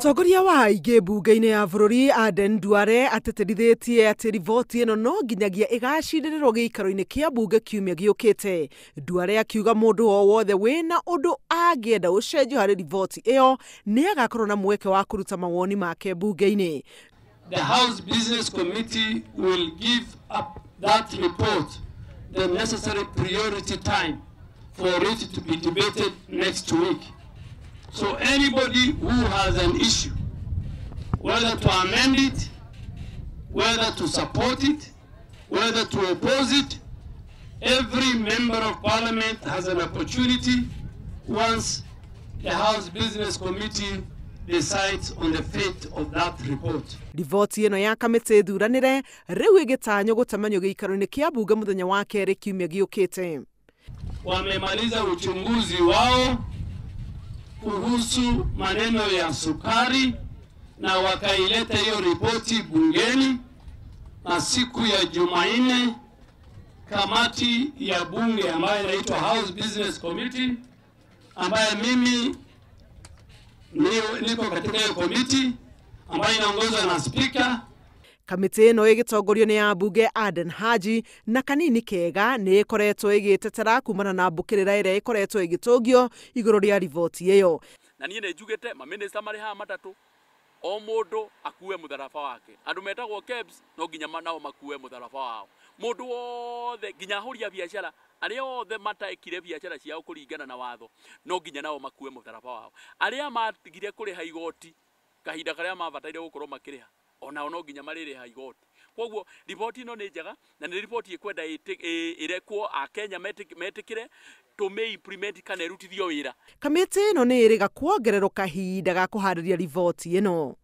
Mũtongoria wa aingĩ mbunge-inĩ ya bũrũri Aden Duale atĩtĩrithĩtie atĩ riboti ĩno no nginyagia ĩgacindĩrĩrwo gĩikaro-inĩ kĩa mbunge kiumia gĩũkĩte. Duale akiuga mũndũ o wothe wĩna ũndũ angĩenda ũcenjio harĩ riboti ĩyo nĩ agakorwo na mweke wa kũruta mawoni make mbunge-inĩ. The House Business Committee will give up that report the necessary priority time for it to be debated next week. So anybody who has an issue, whether to amend it, whether to support it, whether to oppose it, every member of parliament has an opportunity once the House Business Committee decides on the fate of that report. Riboti ĩno ya kamĩtĩ thuranĩre rĩu ĩgĩtanywo gũtamanio gĩikaro-inĩ kĩa mbunge mũthenya wa kerĩ kiumia gĩũkĩte. Wamemaliza uchunguzi wao kuhusu maneno ya sukari na wakaileta hiyo ripoti bungeni, na siku ya Jumanne kamati ya bunge ambayo inaitwa House Business Committee, ambaye mimi niko katika hiyo committee ambayo inaongozwa na speaker. Kamĩtĩ ĩno ĩgĩtongorio nĩ ambunge Aden Haji na Kanini Kega nĩ ĩkoretwo ĩgĩtetera kumana na mbũkĩrĩra ĩrĩa ĩkoretwo ĩgĩtũngio igũrũ rĩa riboti ĩyo. Na niĩ nĩ njugĩte mamĩnĩsta marĩ haha matatũ, o mũndũ akue mũtharaba wake. Andũ metagwo KEBS no nginya nao makue mũtharaba wao. Mũndũ wothe nginya ahũri a biacara arĩa othe mataekire biacara ciao kũringana na watho no nginya nao makue mũtharaba wao. Arĩa matigire kũrĩha igoti kahinda karĩa mabataire gũkorwo makĩrĩha onao no nginya marĩrĩha igoti. Koguo riboti ĩno nĩ njega na nĩ riboti ĩkwenda ĩrekwo Akenya metĩkĩre tũmĩ implement kana ĩrutithio wĩra. Kamĩtĩ ĩno nĩ ĩrĩga kuongererwo kahinda ga kũharĩria riboti ĩno.